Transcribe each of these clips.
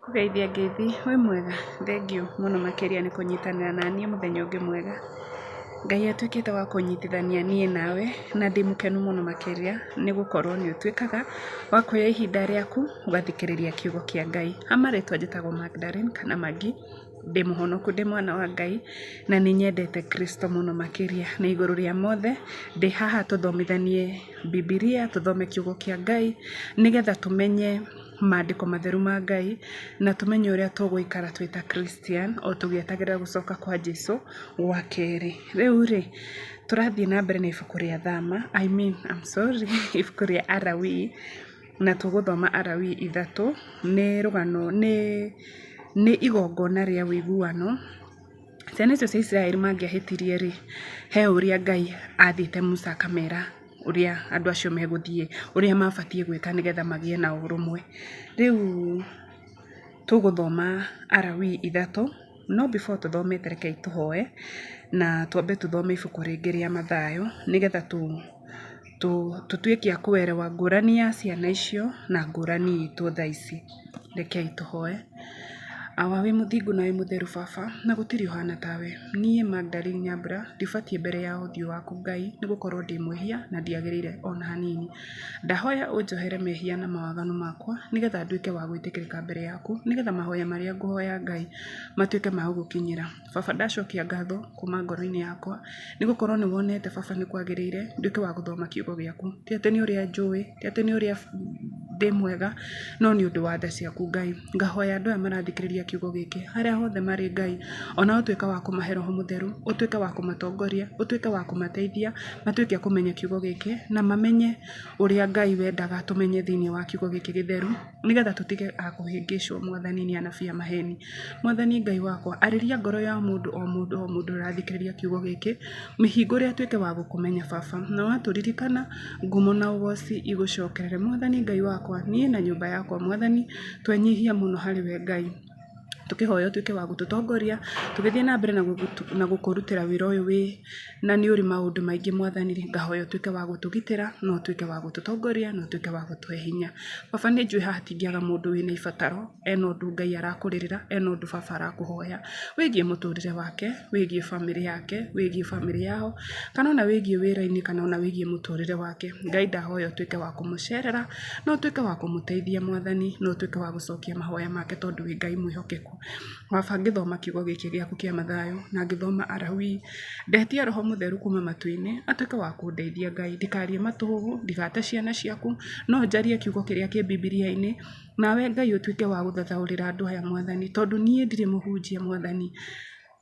Kũgeithia ngeithi, wĩ mwega? Thengiũ mũno makĩria nĩ kũnyitanĩra naniĩ mũthenya ũngĩ mwega. Ngai atuĩkĩte wa kũnyitithania niĩ nawe, na ndĩ mũkenu mũno makĩria, nĩ gũkorwo nĩ ũtuĩkaga wa kuoya ihinda rĩaku, ũgathikĩrĩria kiugo kĩa Ngai. Ha marĩtwa njĩtagwo Magdalene kana Maggie, ndĩ mũhonoku ndĩ mwana wa Ngai, na nĩ nyendete Kristo mũno makĩria. Na igũrũ rĩa mothe, ndĩ haha tũthomithanie Bibilia, tũthome kiugo kĩa Ngai, nĩgetha tũmenye maandĩko matheru ma Ngai, na tũmenye ũrĩa tũgũikara twĩ ta Christian o tũgĩetagĩrĩra gũcoka kwa Jesu gwa kerĩ. Rĩu rĩ, tũrathiĩ na mbere na ibuku rĩa Thama, I mean, I'm sorry, ibuku rĩa Alawii, na tũgũthoma Alawii 3, nĩ rũgano, nĩ igongona rĩa ũiguano. Ciana icio cia Isiraeli mangĩahĩtirie rĩ, he ũrĩa Ngai athĩte Musa akamera ũrĩa andũ acio megũthiĩ, ũrĩa mabatiĩ gwĩka nĩgetha magĩe na ũrũmwe. Rĩu tũgũthoma Alawii 3, no before tũthomete rekei tũhoe, na twambe tũthome ibuku rĩngĩ rĩa Mathayo, nĩgetha tũtuĩke a kũerewa ngũrani ya ciana icio na ngũrani itũ thaa ici. Rekei tũhoe. Awa wĩ mũthingu na wĩ mũtheru baba, na gũtirĩ ũhana tawe. Niĩ Magdalene Nyambura, ndibatiĩ mbere ya ũthiũ waku Ngai, nĩ gũkorwo ndĩ mwĩhia na ndiagĩrĩire ona hanini. Ndahoya ũnjohere mehia na mawaganu makwa, nĩgetha nduĩke wa gwĩtĩkĩrĩka mbere yaku, nĩgetha mahoya marĩa ngũhoya Ngai matuĩke ma gũgũkinyĩra. Baba ndacokia ngatho kuma ngoro-inĩ yakwa, nĩ gũkorwo nĩ wonete baba nĩ kwagĩrĩire nduĩke wa gũthoma kiugo gĩaku. Ti atĩ nĩ ũrĩa njũĩ, ti atĩ nĩ ũrĩa ndĩ mwega, no nĩ ũndũ wa tha ciaku Ngai. Ngahoya andũ aya marathikĩrĩria kiugo gĩkĩ, harĩa hothe marĩ Ngai, onao ũtuĩke wa kũmahe roho mũtheru, ũtuĩke wa kũmatongoria, ũtuĩke wa kũmateithia, matuĩke a kũmenya kiugo gĩkĩ, na mamenye ũrĩa Ngai wendaga tũmenye thĩinĩ wa kiugo gĩkĩ gĩtheru, nĩgetha tũtige a kũhĩngĩcwo Mwathani nĩ anabii a maheni. Mwathani Ngai wakwa, arĩria ngoro ya mũndũ o mũndũ o mũndũ ũrathikĩrĩria kiugo gĩkĩ, mĩhingũre atuĩke wa gũkũmenya baba, na watũririkana ngumo na ũgoci igũcokerere. Mwathani Ngai wakwa, niĩ na nyũmba yakwa Mwathani, twenyihia mũno harĩ we Ngai. Tũkĩhoya ũtuĩke wa gũtũtongoria, tũgĩthiĩ na mbere na gũkũrutĩra wĩra ũyũ wĩ na nĩ ũrĩ maũndũ maingĩ Mwathani rĩ, ngahoya ũtuĩke wa gũtũgitĩra, na ũtuĩke wa gũtũtongoria, na ũtuĩke wa gũtũhe hinya. Baba nĩ njũĩ haha hatingĩaga mũndũ wĩna ibataro, ena ũndũ Ngai arakũrĩrĩra, ena ũndũ baba arakũhoya, wĩgiĩ mũtũrĩre wake, wĩgiĩ bamĩrĩ yake, wĩgiĩ bamĩrĩ yao, kana ona wĩgiĩ wĩra-inĩ, kana ona wĩgiĩ mũtũrĩre wake. Ngai ndahoya ũtuĩke wa kũmũcerera, na ũtuĩke wa kũmũteithia Mwathani, na ũtuĩke wa gũcokia mahoya make tondũ wĩ Ngai mwĩhokeku. Baba ngĩthoma kiugo gĩkĩ gĩaku kĩa Mathayo, na ngĩthoma Alawii, ndetia roho mũtheru kuma matu-inĩ, atuĩke wa kũndeithia Ngai, ndikarie matũhũhũ, ndigate ciana ciaku, no njarie kiugo kĩrĩa kĩ Bibilia-inĩ, nawe Ngai ũtuĩke wa gũthathaũrĩra andũ aya Mwathani, tondũ niĩ ndirĩ mũhunjia Mwathani.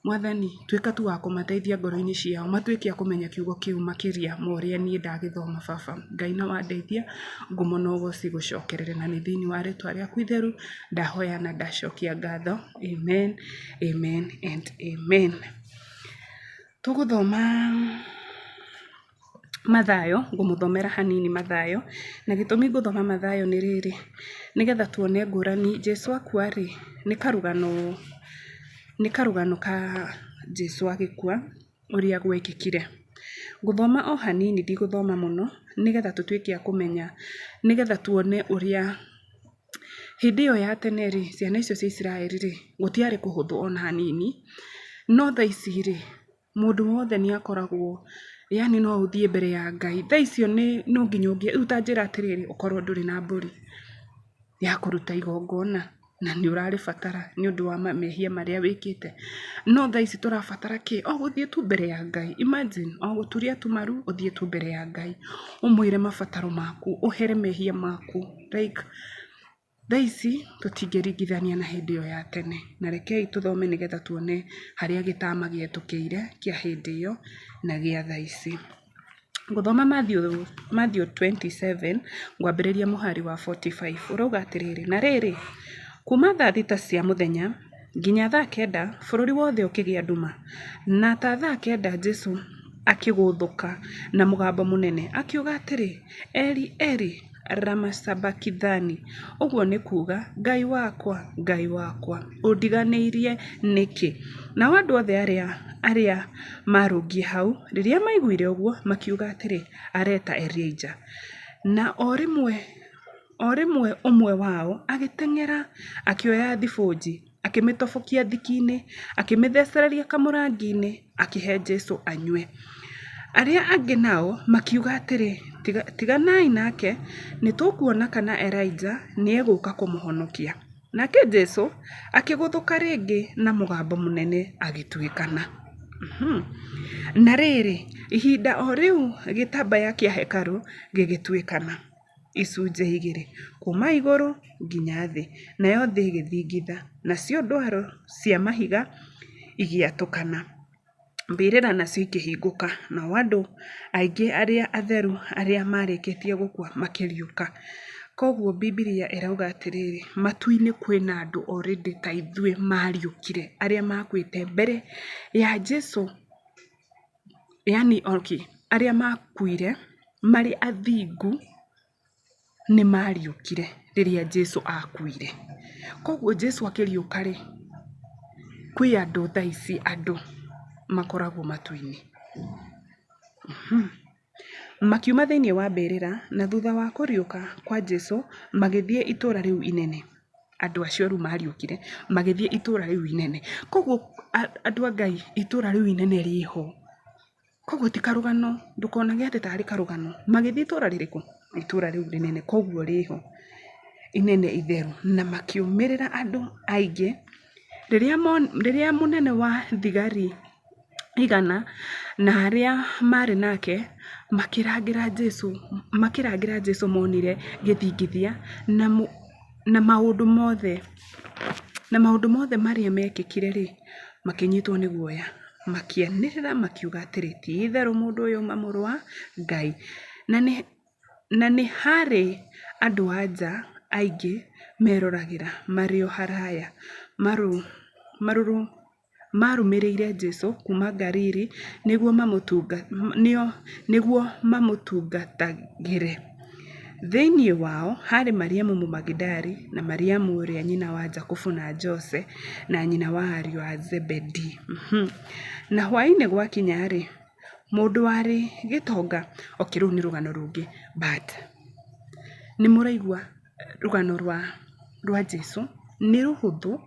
Mwathani, tuĩka tu wa kũmateithia ngoro-inĩ ciao, matuĩke a kũmenya kiugo kĩu makĩria ma ũrĩa niĩ ndagĩthoma baba. Ngai na wandeithia, ngumo na ũgoci igũcokerere na nĩ thĩinĩ wa rĩtwa rĩaku itheru, ndahoya na ndacokia ngatho. Amen, amen and amen. Tũgũthoma Mathayo, ngũmũthomera hanini Mathayo, na gĩtũmi ngũthoma Mathayo nĩ rĩrĩ, nĩgetha tuone ngũrani Jesu akua rĩ, nĩ karũgano ka Jesu agĩkua ũrĩa gwekĩkire. Ngũthoma o hanini ndigũthoma mũno, nĩgetha tũtuĩke a kũmenya, nĩgetha tuone ũrĩa hĩndĩ ĩyo ya tene rĩ, ciana icio cia Isiraeli rĩ, gũtiarĩ kũhũthũ ona hanini, no thaa ici rĩ, mũndũ wothe nĩ akoragwo yani no ũthiĩ mbere ya Ngai. Thaa icio nĩ no nginya rĩu ta njĩra atĩrĩrĩ, ũkorwo ndũrĩ na mbũri ya kũruta igongona na nĩ ũrarĩbatara nĩ ũndũ wa mehia marĩa wĩkĩte. No thaa ici tũrabatara kĩ? O gũthiĩ tu mbere ya Ngai. Imagine, o gũturia tu maru ũthiĩ tu mbere ya Ngai, ũmwĩre mabataro maku, ũhere mehia maku like thaa ici tũtingĩringithania na hĩndĩ ĩyo ya tene. Na rekei tũthome nĩgetha tuone harĩa gĩtama gĩetũkĩire kĩa hĩndĩ ĩyo na gĩa thaa ici. Ngũthoma Matthew 27, ngwambĩrĩria mũhari wa 45, ũrauga atĩrĩrĩ, na rĩrĩ, kuma thaa 6 cia mũthenya nginya thaa 9 bũrũri wothe ũkĩgĩa nduma. Na ta thaa 9 Jesu akĩgũthũka na mũgambo mũnene akiuga atĩrĩ, Eli, Eli, lama sabakithani, ũguo nĩ kuuga, Ngai wakwa, Ngai wakwa, ũndiganĩirie nĩkĩ? Nao andũ othe arĩa maarũngiĩ hau, rĩrĩa maiguire ũguo, makiuga atĩrĩ, areta Elijah. Na o rĩmwe O rĩmwe ũmwe wao agĩteng'era akĩoya thibũnji, akĩmĩtobokia thiki-inĩ, akĩmĩthecereria kamũrangi-inĩ, akĩhe Jesũ anyue. Arĩa angĩ nao makiuga atĩrĩ, Tiganai nake, nĩ tũkuona kana Elija nĩ egũka kũmũhonokia. Nake Jesũ akĩgũthũka rĩngĩ na mũgambo mũnene agĩtuĩkana. Na rĩrĩ, ihinda o rĩu gĩtambaya kĩa hekarũ gĩgĩtuĩkana icunjĩ igĩrĩ, kuuma igũrũ nginya thĩ, nayo thĩ ĩgĩthingitha, nacio ndwaro cia mahiga igĩatũkana. Mbĩrĩra nacio ikĩhingũka, nao andũ aingĩ arĩa atheru arĩa marĩkĩtie gũkua makĩriũka. Koguo Bibilia ĩrauga atĩrĩrĩ, matu-inĩ kwĩna andũ already ta ithuĩ mariũkire, arĩa makuĩte mbere ya Jesu, yani okay, arĩa makuire marĩ athingu nĩ mariũkire rĩrĩa Jesu akuire. Koguo Jesu akĩriũka rĩ, kwĩ andũ thaa ici andũ makoragwo matu-inĩ. Makiuma thĩinĩ wa mbĩrĩra, na thutha wa kũriũka kwa Jesu magĩthiĩ itũũra rĩu inene. Andũ acio rĩu mariũkire magĩthiĩ itũũra rĩu inene. Koguo andũ a Ngai, itũũra rĩu inene rĩho. Koguo ti karũgano, ndũkonage atĩ tarĩ karũgano. Magĩthiĩ itũũra rĩrĩkũ? Itũũra rĩu rĩnene, koguo rĩho inene itheru. Na makĩũmĩrĩra andũ aingĩ rĩrĩa mũnene wa thigari igana na arĩa maarĩ nake makĩrangĩra Jesu monire gĩthingithia na maũndũ mothe na maũndũ mothe marĩa mekĩkire-rĩ, makĩnyitwo nĩ guoya, makĩanĩrĩra makiuga atĩrĩ, ti-itherũ mũndũ ũyũ auma mũrũ wa Ngai. Na nĩ haarĩ andũ-a-nja aingĩ meroragĩra marĩ o haraya, marũmĩrĩire Jesu kuuma Galili nĩguo mamũtungatagĩre. Thĩinĩ wao haarĩ Mariamu Mũmagidali, na Mariamu ũrĩa nyina wa Jakubu na Jose, na nyina wa ariũ a Zebedi. Na hwaĩ-inĩ gwakinya-rĩ, mũndũ warĩ gĩtonga, okay rũu nĩ rũgano rũngĩ but nĩ mũraigua rũgano rwa Jesu nĩ rũhũthũ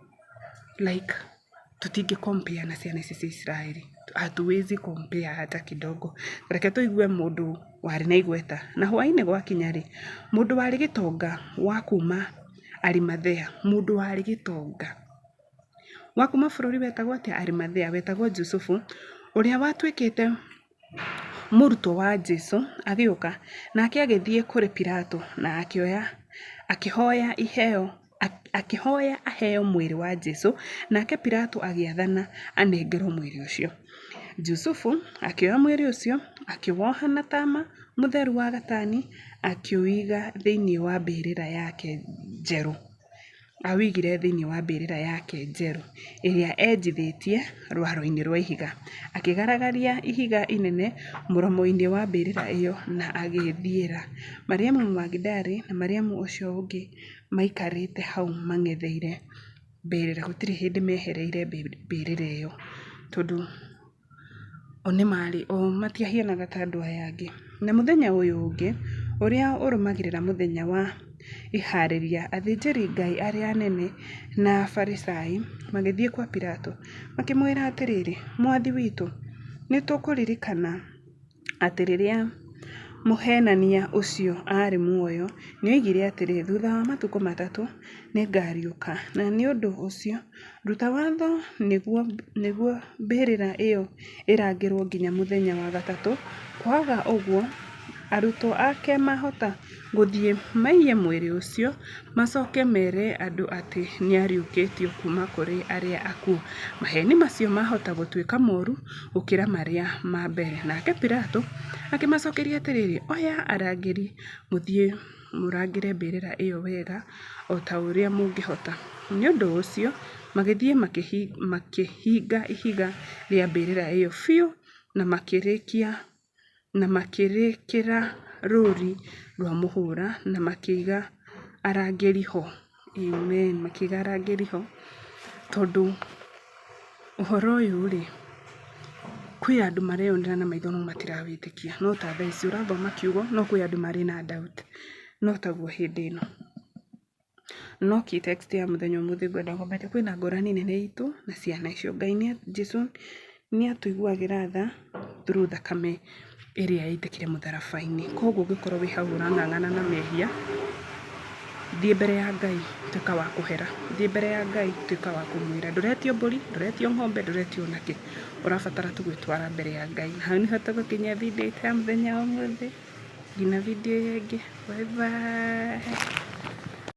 like tũtingĩ compare na ciana ici cia Isiraeli, hatuwezi compare hata kidogo. Reke tũigue mũndũ warĩ na igweta. Na hwaĩ-inĩ gwakinya-rĩ, mũndũ warĩ gĩtonga wa kuma Arimathea, mũndũ warĩ gĩtonga wa kuma bũrũri wetagwo atĩa? Arimathea, wetagwo Jusufu, ũrĩa watuĩkĩte mũrutwo wa Jesu agĩũka, nake agĩthiĩ kũrĩ Pilato na akĩoya akĩhoya iheo akĩhoya aheo mwĩrĩ wa Jesu, nake Pilato agĩathana anengerwo mwĩrĩ ũcio. Jusufu akĩoya mwĩrĩ ũcio, akĩwoha na tama mũtheru wa gatani, akĩũiga thĩinĩ wa mbĩrĩra yake njerũ. Awĩigire thĩinĩ wa mbĩrĩra yake njerũ ĩrĩa enjithĩtie rwaro-inĩ rwa ihiga. Akĩgaragaria ihiga inene mũromo-inĩ wa mbĩrĩra ĩyo na agĩĩthiĩra. Mariamu Mũmagidali na Mariamu ũcio ũngĩ maikarĩte hau mang'etheire mbĩrĩra. Gũtirĩ hĩndĩ mehereire mbĩrĩra ĩyo tondũ o nĩ marĩ, o matiahianaga ta andũ aya angĩ. Na mũthenya ũyũ ũngĩ, ũrĩa ũrũmagĩrĩra mũthenya wa iharĩria, athĩnjĩri-Ngai arĩa anene na Afarisai magĩthiĩ kwa Pilato, makĩmwĩra atĩrĩrĩ, Mwathi witũ, nĩ tũkũririkana atĩ rĩrĩa mũheenania ũcio aarĩ muoyo, nĩoigire atĩrĩ, 'Thutha wa matukũ matatũ nĩngariũka.' Na nĩ ũndũ ũcio ruta watho nĩguo mbĩrĩra ĩyo ĩrangĩrũo nginya mũthenya wa gatatũ, kwaga ũguo arutwo ake mahota gũthiĩ maiye mwĩrĩ ũcio, macoke mere andũ atĩ nĩariũkĩtio kuuma kũrĩ arĩa akuũ. Maheeni macio mahota gũtuĩka moru gũkĩra marĩa ma mbere. Nake Pilato akĩmacokeria atĩrĩ, Oya arangĩri mũthiĩ mũrangĩre mbĩrĩra ĩyo wega o ta ũrĩa mũngĩhota. Nĩ ũndũ ũcio magĩthiĩ makĩhinga ihiga rĩa mbĩrĩra ĩyo biũ na makĩrĩkia na makĩrĩkĩra rũũri rwa mũhũra na makĩiga arangĩri ho. Amen. Makĩiga arangĩri ho tondũ ũhoro ũyũ rĩ, kwĩ andũ mareyonera na maitho no matirawĩtĩkia. No ta thaa ici ũrathoma kiugo no kwĩ andũ marĩ na doubt. No taguo hĩndĩ ĩno. No key text ya mũthenya ũmũthĩ ngwenda ngũmere kwĩna ngũrani nene itũ na ciana icio. Ngai nĩ Jesu nĩ atũiguagĩra tha through thakame ĩrĩa yaitĩkire mũtharaba-inĩ. Koguo ũngĩkorwo wĩ hau ũrang'ang'ana na mehia, thiĩ mbere ya Ngai tuĩka wa kũhera, thiĩ mbere ya Ngai tuĩka wa kũmwĩra. Ndũretio mbũri, ndũretio ng'ombe, ndũretio onakĩ, ũrabatara tu gwĩtwara mbere ya Ngai. Na hau nĩho tũgũkinyia video itũ ya mũthenya wa ũmũthĩ, nginya video ĩyo ĩngĩ, bye bye.